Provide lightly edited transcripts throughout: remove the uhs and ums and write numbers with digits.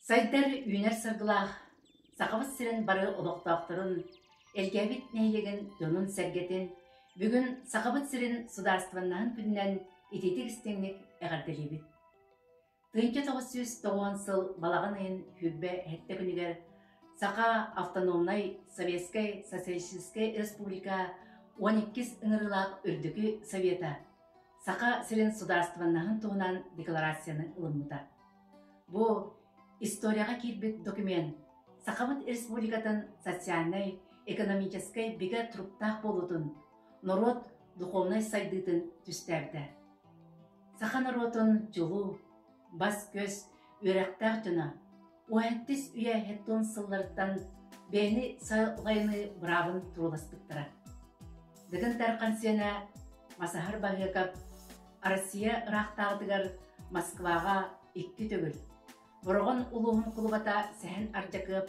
Сайдар үүнэр саргылаах Сахабыт сирин бары олохтоохторун, Элгээбит нэһилиэгин дьонун-сэргэтин бүгүн Сахабыт сирин судаарыстыбаннаһын күнүнэн итиитик истиҥник эҕэрдэлиибит. 1990 сыл балаҕан ыйын 27 күнүгэр Саха автономнай Советскай Социалистическай Республика 12-ис ыҥырыылаах Үрдүкү Совета Саха сирин судаарыстыбаннаһын туһунан декларацияны ылыммыта. Бу историяҕа киирбит документ Сахабыт Республикатын социальнай, экономическай бигэ туруктаах буолуутун, норуот духовнай сайдыытын түстээбитэ. Саха норуотун чулуу, бас-көс, үөрэхтээх дьоно XVII үйэ хеттон сылларыттан бэйэни салайыныы быраабын турууласпыттара. Дыгын Дархан сиэнэ Масаһар Баһыакап Россия ыраахтааҕытыгар Москваҕа икки төгүл, Бороҕон улууһун кулубата Сэһэн Ардьакыап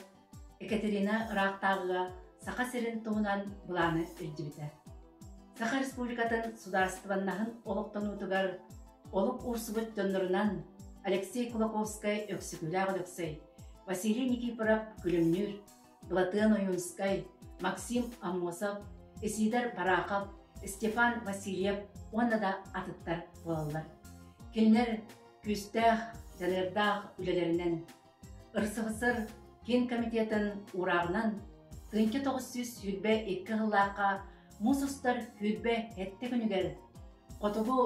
Екатерина ыраахтааҕыга Саха сирин туһунан былааны илдьибитэ. Саха Республикатын судаарыстыбаннаһын олохтонуутугар олук уурсубут дьоннорунан Алексей Кулаковскай Өксөкүлээх Өлөксөй, Василий Никифоров Күлүмнүүр, Былатыан Ойуунскай, Максим Аммосов, Исидор Барахов, Степан Васильев уонна да атыттар буолаллар. Кинилэр күүстээх, дьаныардаах үлэлэринэн РСФСР Киин комитетын уурааҕынан 1922 сыллаахха муус устар 27 күнүгэр Хотугу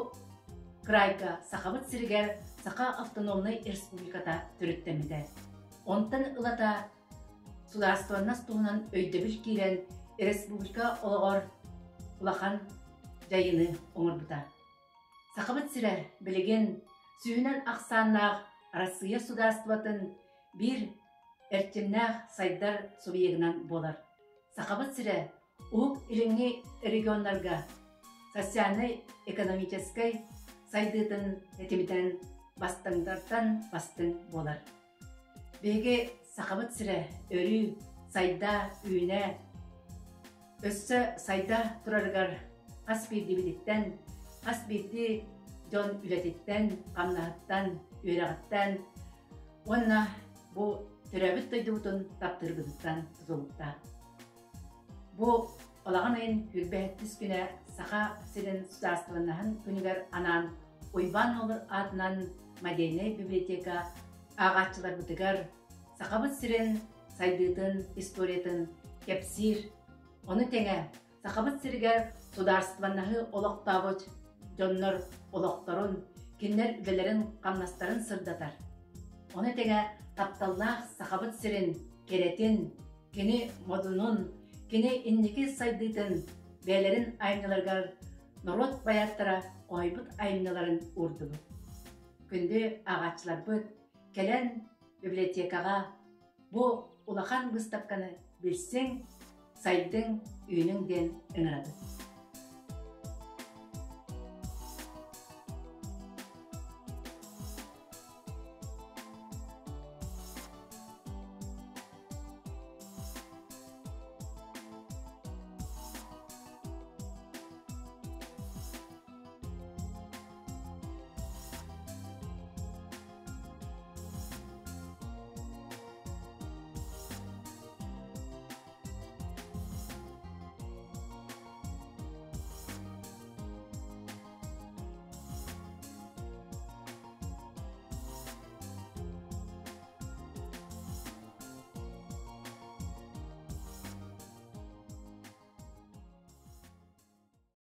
кыраайга Сахабыт сиригэр Саха автономнай республиката төрүттэммитэ. Онтон ылата судаарыстыбаннас туһунан өйдөбүл киирэн республика олоҕор улахан дьайыыны оҥорбута. Сахабыт сирэ билигин сүүһүнэн ахсааннаах Арассыыйа судаарыстыбатын биир эрчимнээх сайдар субъегынан буолар. Сахабыт сирэ Уһук Илиҥҥи регионнарга социальнай-экономическай сайдыытын тэтимитэн бастыҥнартан бастыҥ буолар. Биһиги Сахабыт сирэ өрүү сайда, үүнэ, өссө сайда турарыгар хас биирдиибититтэн, хас биирдии дьон үлэтиттэн, хамнаһыттан, үөрэҕиттэн уонна бу төрөөбүт дойдубутун таптыырбытыттан тутулуктаах. Бу балаҕан ыйын 27 күнэ Саха сирин судаарыстыбаннаһын күнүгэр анаан Уйбаан Нуолур аатынан модельнай библиотека ааҕааччыларбытыгар Сахабыт сирин сайдыытын историятын кэпсиир, ону тэҥэ Сахабыт сиригэр судаарыстыбаннаһы олохтообут дьоннор олохторун, кинилэр үлэлэрин-хамнастарын сырдатар. Ону тэҥэ тапталлаах Сахабыт сирин кэрэтин, кини модунун, кини инники сайдыытын бэйэлэрин айымньыларыгар норуот байааттара хоһуйбут айымньыларын уурдубут. Күндү ааҕааччыларбыт, кэлэн библиотекаҕа бу улахан быыстапканы билсиҥ, сайдыҥ, үүнүҥ диэн ыҥырабыт.